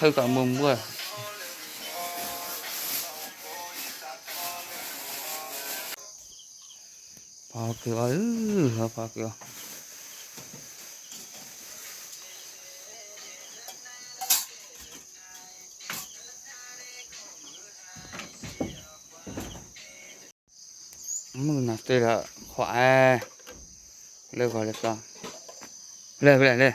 ထုးကမိၢ်မုၢ်, ဖီက့ၤအီၤ, ဖီက့ၤအီၤ, မုၢ်နၤတဲဒီး ဃီအဲ, လၢဂီၤလၢသီ, လဲၤလဲၤလဲၤ.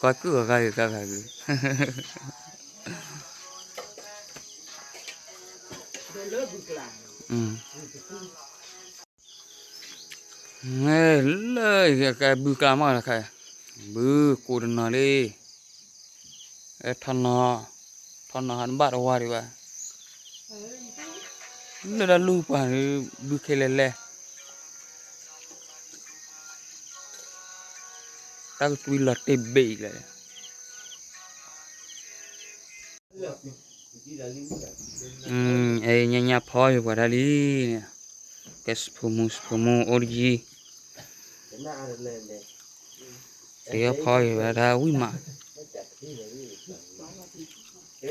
ကွၢ်ကုၢ်အဂၤဂ့ၤဂၤဂ့ၤ, လၢကဘုကျါမးလၢခါ, ဘုကိးတနီၤလံ, ထီနီၤ, ထီနီၤဟးတဘၣ်တဝါဒံးဘၣ်, လၢတၢ်လူၢ်ပှၤန့ၣ် ဘုခဲလၢာ်လဲၣ်, တၢ်ကသွံလီၤတ့ၢ်ဘ့ၣ်အံၤလၢ အဲ ညါညါဖီယိၤပှၤတၢ်လံန့ၣ်, ကဲစဖိမူစဖိမူအိၣ်တယံၤ, တယီဖီယိၤပှၤတၢ်ဝံၣ်မး, တၢ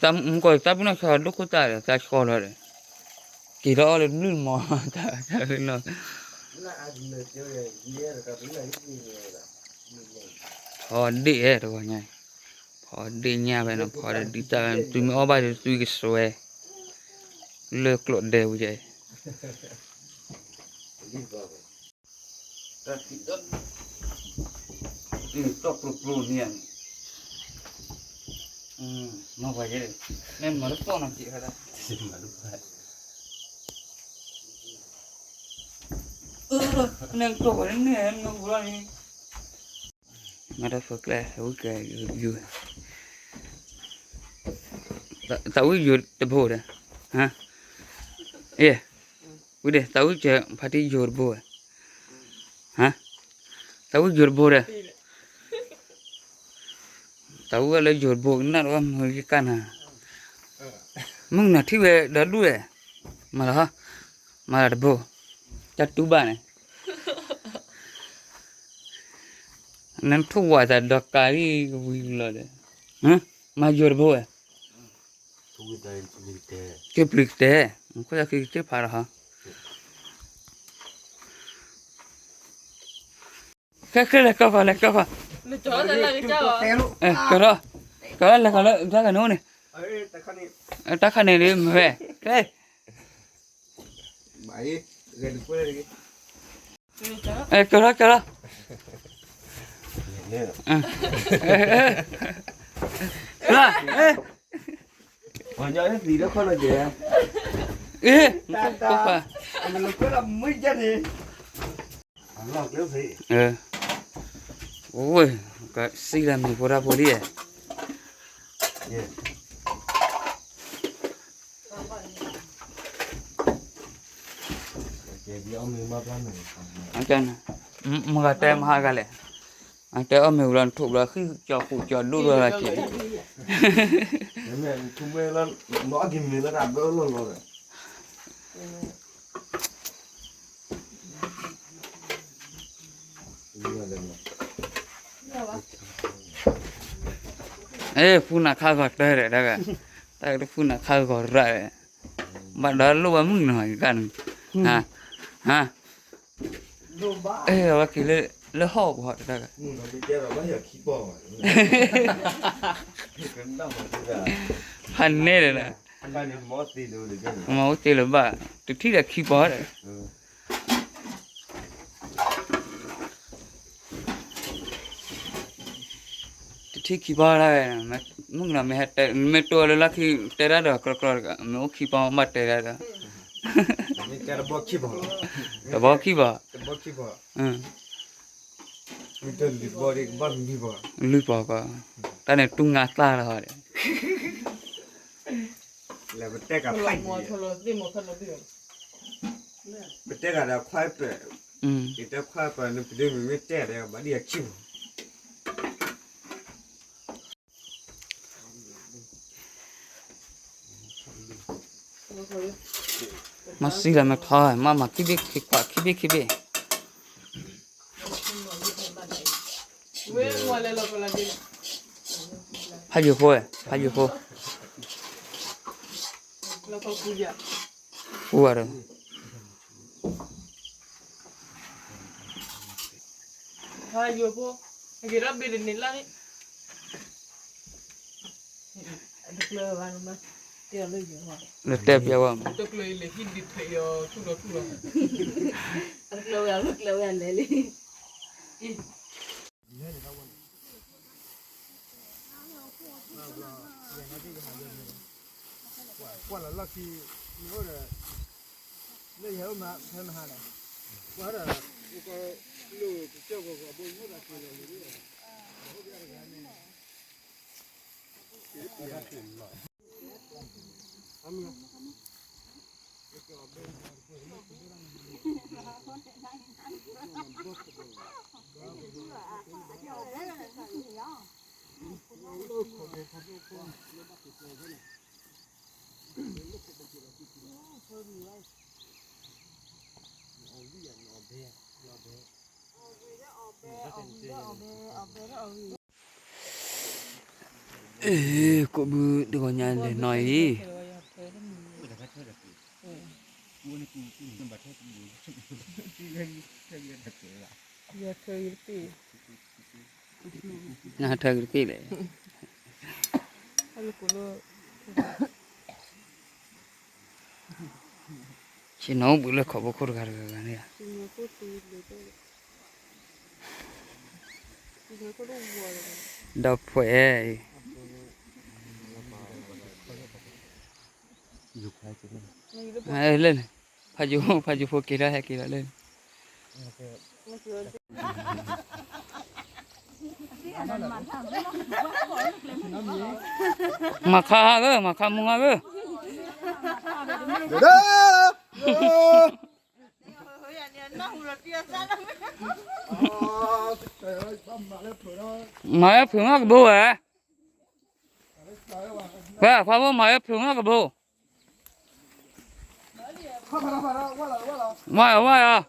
်မူကီၢ်တၢ်ပနီၣ်ဆါဒိၣ်ခိၣ်တၢ်ဒီး တၢ်ဆှီလီၤဒီး, က့ၤထီၣ်အီၣ်လၢတဘျုးမီၤ, တၢ်လၢနီၤ, ဖီဒ့ၣ်အဲၣ်တဂီၤညါ, ဖီဒ့ၣ်ညါဖဲန့ၣ် ဖီဒ့ၣ်ဒုးတၢ်ဝဲန့ၣ် သုမ့ၢ်အီၣ်ဘၣ်ဒီးသွံကစွဲ, လၢကျိးဒဲဝဲယဲ, တီၢ်ကျိကျိန့ၣ်, မၤပှၤယဲ, မၤတသီၣ်နီၤက့ၤ, နကျိပှၤန့ၣ် နမၤပူၤလီၤန့ၣ်, မၤတၢ်ဖိကျဲ ဝံၣ်ကဲ, သးဝံၣ်ယိၤတဘိဒီး, ဝံၣ်ဒီး သးဝံၣ်ကဲဖါတံၢ်ယိၤတဘိဝဲ, သးဝံၣ်ယိၤတဘိဒီး, သးဝံၣ်ဝဲလၢယိၤတဘိ ကနၣ်တဝဲမုၢ်ယကၢ်နၤ, မုၢ်နၤထံၣ်ဝဲဒီဒူၣ်ဝဲ, မၤလီၤ, မၤလီၤတဘိ, တၢ်တူၢ်ဘၣ်န့ၣ် နထိၣ်ဝဲသးဒီးကးလံကဝံၤလီၤဒီး, မၤယိၤတဘိဝဲ, ကပျံၤကတဲ, ခိၣ်ယၤခံကစ့ၢ်ဖးဒီးဟီ, ခဲခဲလဲၤကီၢ်ဖး လဲၤကီၢ်ဖး, ကီၢ်ထီၣ်, ကီၢ်ထီၣ်လဲၤကီၢ်လၢတၢ်ကန့ၣ်အိၣ်န့ၣ်, တၢ်ခါန့ၣ်ဒ်မ့ၢ်ဝဲ, ခဲ ကၢၤထီၣ်ကၢၤထီၣ်, အဝဲ, ကစံၣ်လၢမ့ၢ်ဖိတၢ်ဖိလံ, မ့ၢ်ဂၤတဲမဟါဂၤလဲၣ်, အတဲအီၣ်မ့ၤဝံၤလီၤ နထိးဘျီဃံၣ်ကၠီၤဃူးကၠီၤဒိၣ်လီၤလီၤက့ၤ, ဖုနၤခါဂီၤတၢ်ဒီးတၢ်ဂၤ, တၢ်ကဖုနၤခါဂီၤရၣ်ဒီး, ဘၣ်ဒီးလိၣ်ဘၣ်မုၢ်နီၤကန့ၣ်, ဟါ, အဝဲက့ၤလၢဟီၣ်ပူၤဟီၣ်တၢ်ဂၤ, ဖးန့ၣ်ဒီး, မၤအိၣ်တ့ၢ်လၢၤဘၣ်, တထံၣ်ဒီးခံပီၤဒီး တထံၣ်ခံပီၤဒၣ်ဝဲ, မုၢ်ကနီၤမ့ၢ်ဟဲတဲ မ့ၢ်တိၢ်လၢလီၢ်ခံ တဲဒၣ်ဒီးကြီကြီတဂၤ မ့ၢ်အိၣ်ခံပီၤဘၣ်တဲဒၣ်ဒီး, တဘီခံပီၤ, လွံၢ်ပီၤကီး, တၢ်န့ၣ်တူၢ်ငါသၣ်လီၤဒီး ပတဲဂၤဒီးခွါပၢၢ်, ယတဲခွါပၢၢ်န့ၣ် ပဒိၣ်မ့မ့ၢ်တဲဒီး ဘၣ်ဒ်အခံပီၤ, မၤစံလၢမဲာ်ချီ, မၤမၤခံဘ့ၣ်ခံခွး ခံဘ့ၣ်ခံဘ့ၣ်. ဖးယိၤဖိ, ဖးယိၤဖိ, ဃူဝဲဒီး ဖးယိၤဖိ, အဂ့ၤဒီးဘ့ၣ်တန့ၣ်လၢန့ၣ် လၢတဲပျဲဝဲ, တကျၢၤအံၤလဲၤဟံၣ်ဒံးဖျဲးအီၤထူၣ်လီၤထူၣ်လီၤ, တကျၢၤဝဲအလဲၤလံ. ကွၢ်လီၤလီၢ်ခံ, မ့ၢ်အိၣ်ဒီး, လၢယဟဲအိၣ်မးဖဲမဟါလဲၣ်, ကွၢ်ဒီး, အိၣ်ကီၢ်, လၢကစၢၢ်ကီၢ်ကီၢ်ဘိ မ့ၢ်အိၣ်ဒီးက့ၤလီၤလၢ, အိၣ်က့ၤတဂၤန့ၣ် ကိးဘုတဂီၤညါလဲၤနီၤအံၤ, နထၢကတက့ၢ်လဲၣ်. ဆ့ၣ်နီၤအိၣ်ဘှံးလၢခီၣ်ဖိခိၣ်တဂၤတဂၤဂၤန့ၣ်ဧါ, ဒီးဖှဲးအံၤ, လၢန့ၣ်, ဖးယိၤ, ဖးယိၤဖိက့ၤထီၣ်ဟဲက့ၤလီၤလၢန့ၣ်. မၤခါဧၢ, မၤခါမုၢ်ဂၤဧၢ, မၤဝဲဖုးမးကဘိဝဲ, ဝဲခွါဖိမၤဝဲဖုးမးကဘိ, ဝါယီၤ ဝါယီၤ,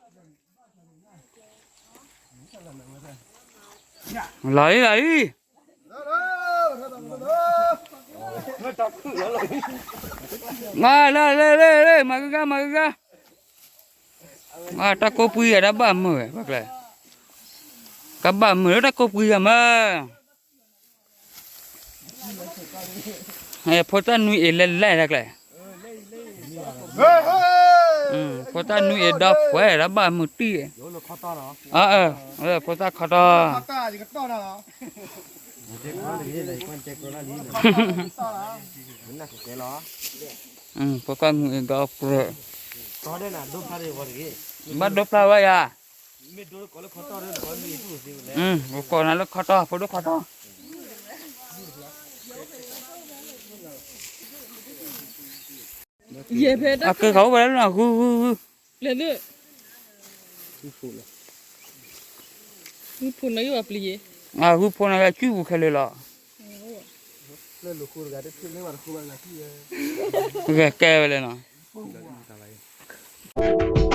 လီၤအံၤလီၤအံၤ, လၢလၢလၢလၢ မၤဂ့ၤဂ့ၤ မၤဂ့ၤဂ့ၤ, တၢ်ကိၢ်ပှံၤဂၤတၢ်ဘၣ်မုာ်ဝဲ ဘၣ်ကျဲ, ကဘၣ်မုာ်လၢတၢ်ကိၢ်ပှံၤဂၤမး. ဖိသၣ်နွံအ့ၤလဲၤလဲၤတၢ်ကျဲ, ဖိသၣ်နွံအ့ၤဒီးပှဲၤတၢ်ဘၣ်မုာ်တံၢ်, ဖိသၣ်ခီတီၢ်, ဖိသၣ်နွံအ့ၤဒီးပှဲၤ, ဘၣ်ဒိဖျါဝဲယၤ, ကိးနၤလၢခီတီၢ် ဖိဒိၣ်ခီတီၢ်. အက့ၤခီအိၣ်ဝဲလၢနဂုၢ်ဂုၢ်ဂုၢ်, ဂုၢ်ဖိနၤဂ့ၤ အဂုၢ်ဖိနၤဂ့ၤ အစုပူၤခဲလၢာ်လီၤ. ဂဲၤကဲဝဲလဲၣ်နီၤ.